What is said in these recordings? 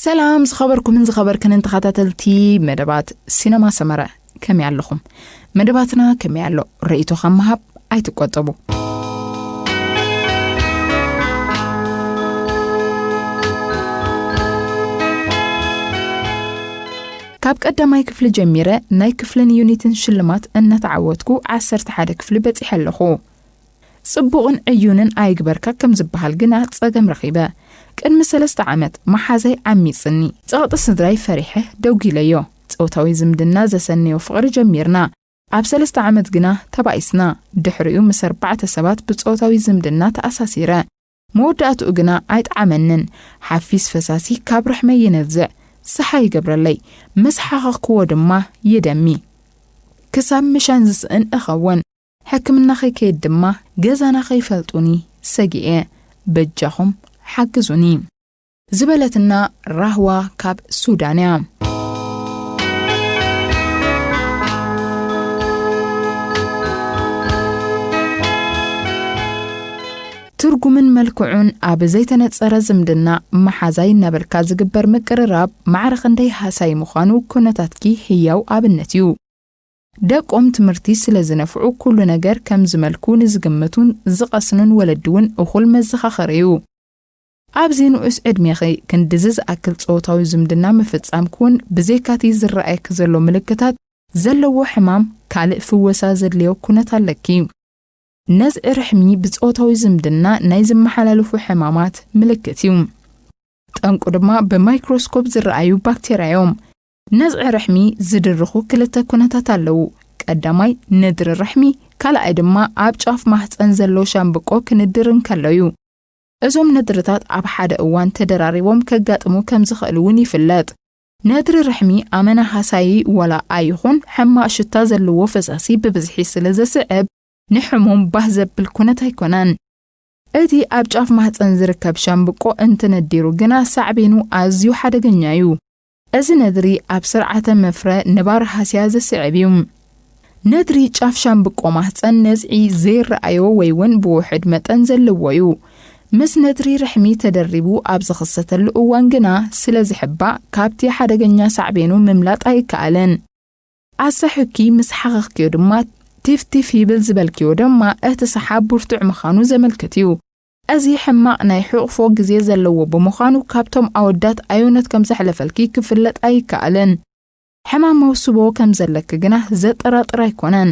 ሰላም ዝኸበርኩምን ዝኸበርክንን ተኸታተልቲ መደባት ሲነማ ሰመረ፣ ከመይ ኣለኹም? መደባትና ከመይ ኣሎ? ርእይቶ ካብ ምሃብ ኣይትቆጠቡ። ካብ ቀዳማይ ክፍሊ ጀሚረ ናይ ክፍልን ዩኒትን ሽልማት እናተዓወትኩ ዓሰርተ ሓደ ክፍሊ በጺሐ ኣለኹ። ጽቡቕን ዕዩንን ኣይግበርካ ከም ዝበሃል ግና ጸገም ረኺበ። ቅድሚ ሰለስተ ዓመት መሓዛይ ዓሚጽኒ። ጸቕጢ ስድራይ ፈሪሐ ደጒለዮ። ጾታዊ ዝምድና ዘሰነዮ ፍቕሪ ጀሚርና። ኣብ ሰለስተ ዓመት ግና ተባኢስና። ድሕሪኡ ምስ ኣርባዕተ ሰባት ብጾታዊ ዝምድና ተኣሳሲረ። መወዳእትኡ ግና ኣይጠዓመንን። ሓፊስ ፈሳሲ ካብ ርሕመይ ይነዝዕ። ስሓ ይገብረለይ። ምስ ሓኸኽክዎ ድማ ይደሚ። ክሳብ ምሻን ዝስእን እኸውን። ሕክምና ከይከይድ ድማ ገዛና ከይፈልጡኒ ሰጊኤ። በጃኹም ሓግዙኒ። ዝበለትና ራህዋ ካብ ሱዳን እያ። ትርጉምን መልክዑን ኣብ ዘይተነጸረ ዝምድና መሓዛይ እናበልካ ዝግበር ምቅርራብ ማዕረ ክንደይ ሃሳይ ምዃኑ ኩነታትኪ ህያው ኣብነት እዩ። ደቆም ትምህርቲ ስለ ዝነፍዑ ኩሉ ነገር ከም ዝመልኩ ንዝግምቱን ዝቐስኑን ወለዲ እውን እኹል መዘኻኸሪ እዩ። ኣብዚ ንኡስ ዕድሜኺ ክንድዚ ዝኣክል ጾታዊ ዝምድና ምፍጻምኪ እውን ብዘይካቲ ዝረኣየኪ ዘሎ ምልክታት ዘለዎ ሕማም ካልእ ፍወሳ ዘድልዮ ኩነት ኣለኪ። ነዝዒ ርሕሚ ብጾታዊ ዝምድና ናይ ዝመሓላለፉ ሕማማት ምልክት እዩ። ጠንቁ ድማ ብማይክሮስኮፕ ዝረኣዩ ባክቴርያ እዮም። ነዝዒ ርሕሚ ዝድርኹ ክልተ ኩነታት ኣለዉ። ቀዳማይ ነድሪ ርሕሚ፣ ካልኣይ ድማ ኣብ ጫፍ ማህፀን ዘሎ ሻምብቆ ክንድር እንከሎ እዩ። እዞም ነድርታት ኣብ ሓደ እዋን ተደራሪቦም ከጋጥሙ ከም ዝኽእሉ እውን ይፍለጥ። ነድሪ ርሕሚ ኣመና ሃሳዪ ዋላ ኣይኹን፣ ሕማቕ ሽታ ዘለዎ ፈሳሲ ብብዝሒ ስለ ዘስዕብ፣ ንሕሙም ባህ ዘብል ኩነት ኣይኮነን። እቲ ኣብ ጫፍ ማህፀን ዝርከብ ሻምብቆ እንትነዲሩ ግና ሳዕቤኑ ኣዝዩ ሓደገኛ እዩ። እዚ ነድሪ ኣብ ስርዓተ መፍረ ንባር ሃስያ ዘስዕብ እዩ። ነድሪ ጫፍ ሻምብቆ ማህፀን ነዝዒ ዘይረኣዮ ወይ እውን ብውሕድ መጠን ዘለዎ እዩ። ምስ ነድሪ ርሕሚ ተደሪቡ ኣብ ዝኽሰተሉ እዋን ግና ስለ ዝሕባእ ካብቲ ሓደገኛ ሳዕቤኑ ምምላጥ ኣይከኣልን። ኣሳሒኪ ምስ ሓኸኽክዮ ድማ ቲፍ ቲፍ ይብል ዝበልክዮ ድማ እቲ ሰሓብ ብርቱዕ ምዃኑ ዘመልክት እዩ። እዚ ሕማቕ ናይ ሕቑፎ ግዜ ዘለዎ ብምዃኑ ካብቶም ኣወዳት ኣዮነት ከም ዘሕለፈልኪ ክፍለጥ ኣይከኣልን። ሕማም መውስቦ ከም ዘለኪ ግና ዘጠራጥር ኣይኮነን።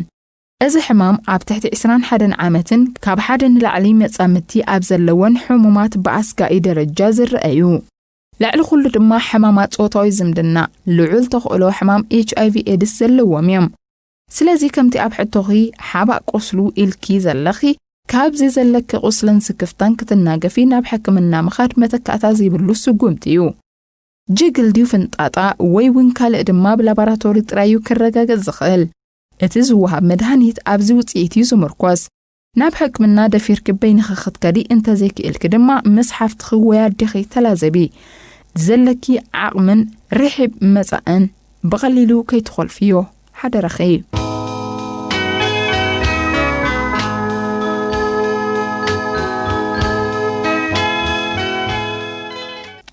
እዚ ሕማም ኣብ ትሕቲ ዕስራን ሓደን ዓመትን ካብ ሓደ ንላዕሊ መጻምድቲ ኣብ ዘለወን ሕሙማት ብኣስጋኢ ደረጃ ዝረአ እዩ። ልዕሊ ኩሉ ድማ ሕማማት ጾታዊ ዝምድና ልዑል ተኽእሎ ሕማም ኤች ኣይ ቪ ኤድስ ዘለዎም እዮም። ስለዚ ከምቲ ኣብ ሕቶኺ ሓባእ ቁስሉ ኢልኪ ዘለኺ፣ ካብዚ ዘለኪ ቁስልን ስክፍታን ክትናገፊ ናብ ሕክምና ምኻድ መተካእታ ዘይብሉ ስጉምቲ እዩ። ጅግል ድዩ ፍንጣጣ ወይ እውን ካልእ ድማ ብላቦራቶሪ ጥራይ እዩ ክረጋገጽ ዝኽእል። እቲ ዝወሃብ መድሃኒት ኣብዚ ውጽኢት እዩ ዝምርኮስ። ናብ ሕክምና ደፊርኪ በይንኺ ክትከዲ እንተዘይክኢልኪ ድማ ምስ ሓፍትኺ ወይ ኣዴኺ ተላዘቢ። ዘለኪ ዓቕምን ርሒብ መጻእን ብቐሊሉ ከይትኾልፍዮ ሓደራኺ።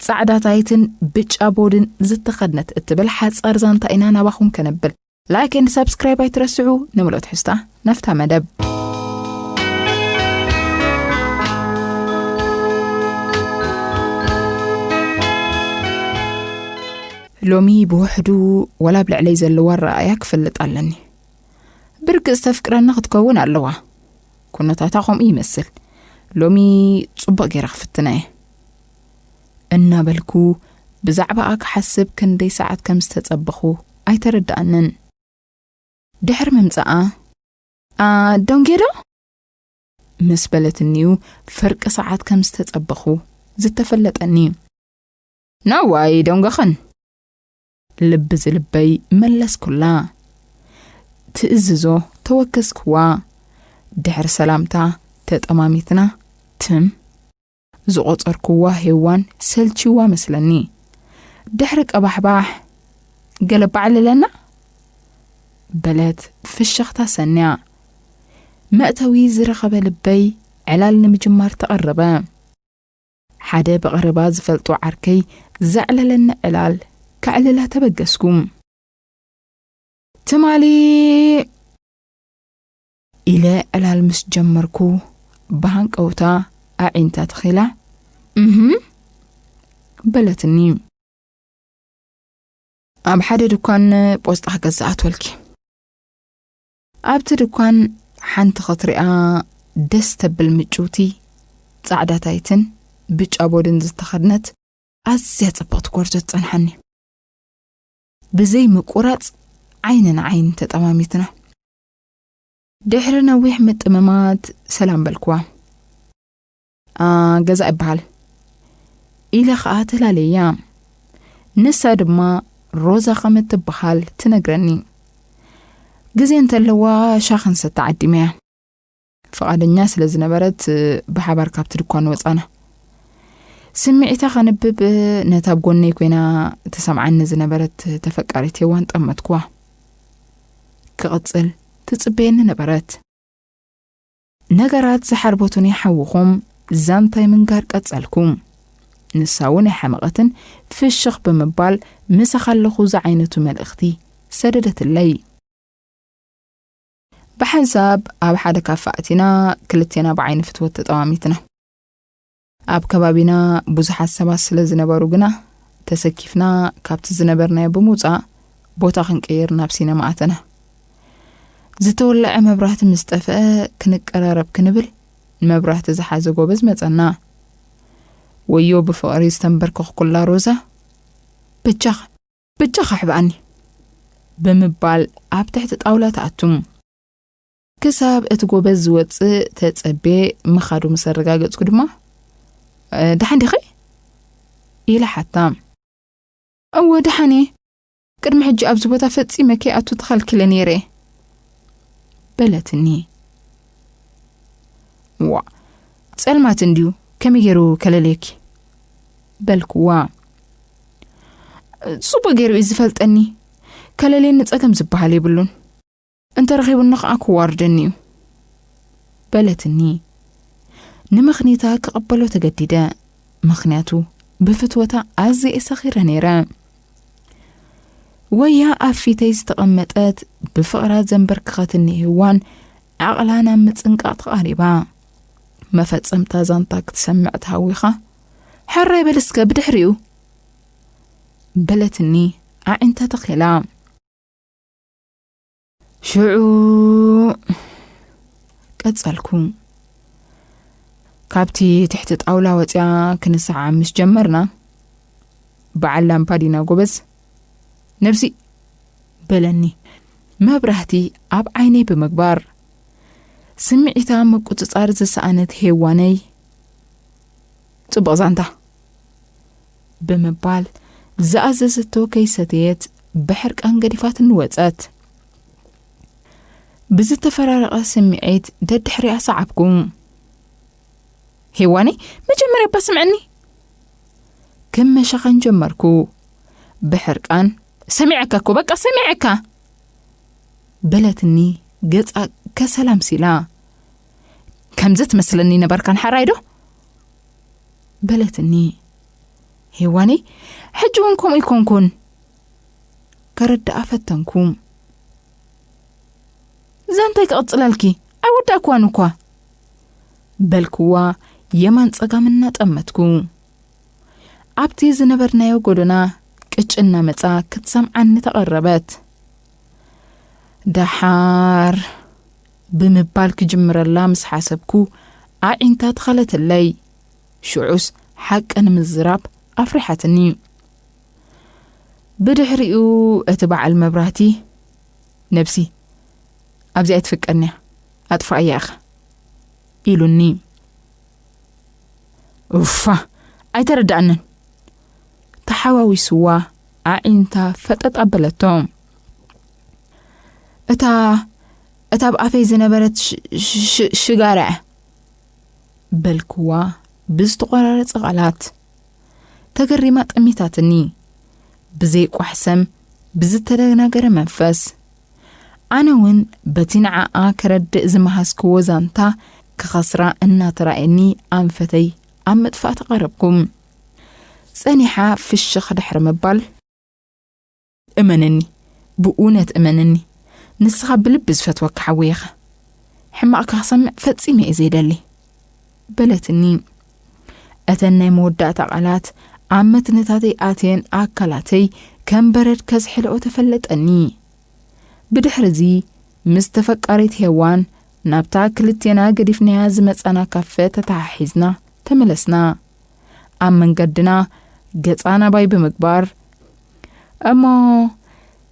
ጻዕዳ ታይትን ብጫ ቦድን ዝተኸድነት እትብል ሓጻር ዛንታ ኢና ናባኹም ከነብል። ላይክ ኤንድ ሳብስክራይብ ኣይትረስዑ። ንምልኦ ትሕዝታ ናፍታ መደብ። ሎሚ ብውሕዱ ወላ ኣብ ልዕለይ ዘለዎ ኣረኣእያ ክፈልጥ ኣለኒ። ብርግጽ ተፍቅረኒ ክትከውን ኣለዋ። ኩነታታ ከምኡ ይመስል። ሎሚ ጽቡቕ ገይረ ክፍትና እየ። እናበልኩ ብዛዕባኣ ክሓስብ ክንደይ ሰዓት ከም ዝተጸበኹ ኣይተረድኣንን። ድሕሪ ምምጻኣ፣ "ኣ፣ ደንጌ ዶ?" ምስ በለትኒዩ ፍርቂ ሰዓት ከም ዝተጸበኹ ዝተፈለጠኒ። "ናዋይ ደንገኽን?" ልቢ ዝልበይ መለስኩላ። ትእዝዞ ተወከስክዋ። ድሕሪ ሰላምታ ተጠማሚትና ትም። ዝቖጸርክዋ ሄዋን ሰልችዋ መስለኒ። ድሕሪ ቀባሕባሕ፣ "ገለ በዓል ኣለና?" በለት ፍሽኽታ ሰንያ። መእተዊ ዝረኸበ ልበይ ዕላል ንምጅማር ተቐረበ። ሓደ ብቐረባ ዝፈልጦ ዓርከይ ዘዕለለኒ ዕላል ከዕልላ ተበገስኩ። ትማሊ ኢለ ዕላል ምስ ጀመርኩ፣ ብሃንቀውታ ኣዒንታ ተኺላ፣ "እህም?" በለትኒ። "ኣብ ሓደ ድኳን ፖስጣ ክገዝእ ኣትወልኪ። ኣብቲ ድኳን ሓንቲ ክትሪኣ ደስ ተብል ምጭውቲ ጻዕዳ ታይትን ብጫ ቦድን ዝተኸድነት ኣዝያ ጽብቕቲ ጎርዞ ትጸንሓኒ። ብዘይ ምቁራጽ ዓይኒ ንዓይኒ ተጠማሚትና። ድሕሪ ነዊሕ ምጥምማት ሰላም በልክዋ። ኣ፣ ገዛ ይበሃል ኢለ ኸኣ ተላለያ። ንሳ ድማ ሮዛ ከም እትበሃል ትነግረኒ። ግዜ እንተለዋ ሻሂ ክንሰቲ ዓዲመያ። ፍቓደኛ ስለ ዝነበረት ብሓባር ካብቲ ድኳን ወጻና። ስምዒታ ከንብብ ነታ ኣብ ጎነይ ኮይና ተሰምዓኒ ዝነበረት ተፈቃሪት ሄዋን ጠመትኩዋ። ክቕጽል ትጽበየኒ ነበረት። ነገራት ዝሓርበቱኒ ሓውኹም ዛንታይ ምንጋር ቀጸልኩ። ንሳ እውን ኣይሓመቐትን፣ ፍሽኽ ብምባል "ምሳኻ ኣለኹ" ዝዓይነቱ መልእኽቲ ሰደደትለይ። ብሓንሳብ ኣብ ሓደ ካፈ ኣቲና ክልቴና ብዓይኒ ፍትወት ተጠማሚትና። ኣብ ከባቢና ብዙሓት ሰባት ስለ ዝነበሩ ግና ተሰኪፍና ካብቲ ዝነበርናዮ ብምውጻእ ቦታ ክንቅይር ናብ ሲነማ ኣተና። ዝተወለዐ መብራህቲ ምስ ጠፍአ ክንቀራረብ ክንብል መብራህቲ ዝሓዘ ጎበዝ መጸና። "ወዮ ብፍቕሪ ዝተንበርከኽኩላ ሮዛ፣ በጃኻ፣ በጃኻ ሕብኣኒ" ብምባል ኣብ ትሕቲ ጣውላ ትኣቱ። ክሳብ እቲ ጎበዝ ዝወጽእ ተጸቤ ምኻዱ ምስ ኣረጋገጽኩ ድማ፣ "እ፣ ደሓን ዲኺ?" ኢለ ሓታ። "እወ፣ ደሓን እየ። ቅድሚ ሕጂ ኣብዚ ቦታ ፈጺመ ከይኣቱ ተኸልኪለ ነይረ" በለትኒ። "ዋ፣ ጸልማት እንድዩ፣ ከመይ ገይሩ ከለልየኪ?" በልክዋ። "ጽቡቕ ገይሩ እዩ ዝፈልጠኒ። ከለልየኒ ጸገም ዝበሃል የብሉን። እንተረኺቡኒ ኸኣ ክዋርደኒ እዩ" በለትኒ። ንምኽኒታ ክቕበሎ ተገዲደ፣ ምኽንያቱ ብፍትወታ ኣዝየ ሰኺረ ነይረ። ወያ ኣብ ፊተይ ዝተቐመጠት ብፍቕራ ዘንበርክኸትኒ ሄዋን ዓቕላ ናብ ምጽንቃቕ ተቓሪባ። መፈጸምታ ዛንታ ክትሰምዕ ተሃዊኻ፣ "ሕራይ በል እስከ ብድሕሪኡ" በለትኒ ኣዒንታ ተኺላ። ሽዑ ቀጸልኩ። ካብቲ ትሕቲ ጣውላ ወጺኣ ክንስሓ ምስ ጀመርና፣ "በዓል ላምፓዲና ጎበዝ፣ ነብሲ" በለኒ፣ መብራህቲ ኣብ ዓይነይ ብምግባር። ስምዒታ ምቁጽጻር ዝሰኣነት ሄዋነይ፣ "ጽቡቕ ዛንታ" ብምባል ዝኣዘዘቶ ከይሰተየት ብሕርቃን ገዲፋትኒ ወጸት። ብዝተፈራረቐ ስምዒት ደድሕሪኣ ሰዓብኩ። "ሄዋነይ፣ መጀመርያ እባ ስምዕኒ!" ክመሻኸን ጀመርኩ። ብሕርቃን፣ "ሰሚዐካ እኮ፣ በቃ ሰሚዐካ!" በለትኒ ገጻ ከሰላም ሲላ። "ከምዚ ትመስለኒ ነበርካን ሓራይ ዶ?" በለትኒ። "ሄዋነይ፣ ሕጂ እውን ከምኡ ይኮንኩን?" ከረድኣ ፈተንኩ። "ዛንታይ ክቕጽለልኪ? ኣይወዳእክዋን እኳ!" በልክዋ የማን ጸጋም እናጠመትኩ። ኣብቲ ዝነበርናዮ ጎደና ቅጭ እናመጻ ክትሰምዓኒ ተቐረበት። "ደሓር" ብምባል ክጅምረላ ምስ ሓሰብኩ ኣዒንታ ተኸለትለይ። ሽዑስ ሓቂ ንምዝራብ ኣፍሪሓትኒ። ብድሕሪኡ እቲ በዓል መብራህቲ፣ "ነብሲ፣ ኣብዚኣ ኣይትፍቀድንያ፣ ኣጥፍኣያ ኢኻ" ኢሉኒ። ኡፋ፣ ኣይተረድኣንን። ተሓዋዊስዋ ኣዒንታ ፈጠጥ ኣበለቶ። "እታ፣ እታ ኣብ ኣፈይ ዝነበረት ሽ-፣ ሽ-፣ ሽጋራ" በልክዋ ብዝተቖራረጸ ቃላት። ተገሪማ ጠሚታትኒ። ብዘይቋሕሰም፣ ብዝተደናገረ መንፈስ። ኣነ እውን በቲ ንዓኣ ከረድእ ዝመሃዝክዎ ዛንታ ክኸስራ እናተራእየኒ ኣንፈተይ ኣብ ምጥፋእ ተቓረብኩ። ጸኒሓ ፍሽኽ ድሕሪ ምባል፣ "እመነኒ፣ ብእውነት እመነኒ፣ ንስኻ ብልቢ ዝፈትወካ ሓወይ ኢኻ። ሕማቕካ ክሰምዕ ፈጺመ እየ ዘይደሊ" በለትኒ። እተን ናይ መወዳእታ ቃላት ኣብ መትንታተይ ኣትየን ኣካላተይ ከም በረድ ከዝሕልኦ ተፈለጠኒ። ብድሕርዚ ምስ ተፈቃሪት ሄዋን ናብታ ክልቴና ገዲፍናያ ዝመጻና ካፈ ተተሓሒዝና ተመለስና። ኣብ መንገድና ገጻ ናባይ ብምግባር፣ "እሞ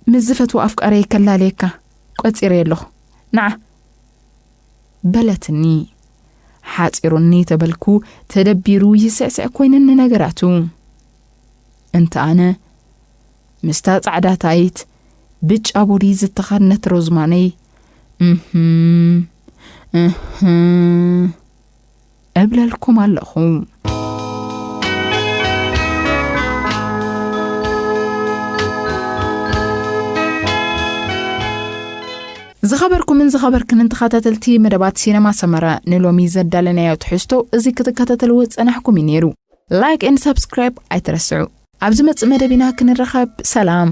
ምስ ዝፈትዎ ኣፍቃረይ ከላለየካ ቆጺረ ኣለኹ፣ ንዓ" በለትኒ። ሓጺሩኒ ተበልኩ፣ ተደቢሩ ይስዕስዕ ኮይነኒ ነገራቱ። እንተ ኣነ ምስታ ጻዕዳ ታይት ብጫ ቦዲ ዝተኸድነት ሮዝማነይ፣ "እህም፣ እህም" እብለልኩም ኣለኹ። ዝኸበርኩምን ዝኸበርክንን ተኸታተልቲ መደባት ሲነማ ሰመረ፣ ንሎሚ ዘዳለናዮ ትሕዝቶ እዚ ክትከታተልዎ ዝጸናሕኩም እዩ ነይሩ። ላይክ ኤንድ ሳብስክራይብ ኣይትረስዑ። ኣብ ዝመጽእ መደብ ኢና ክንረኸብ። ሰላም።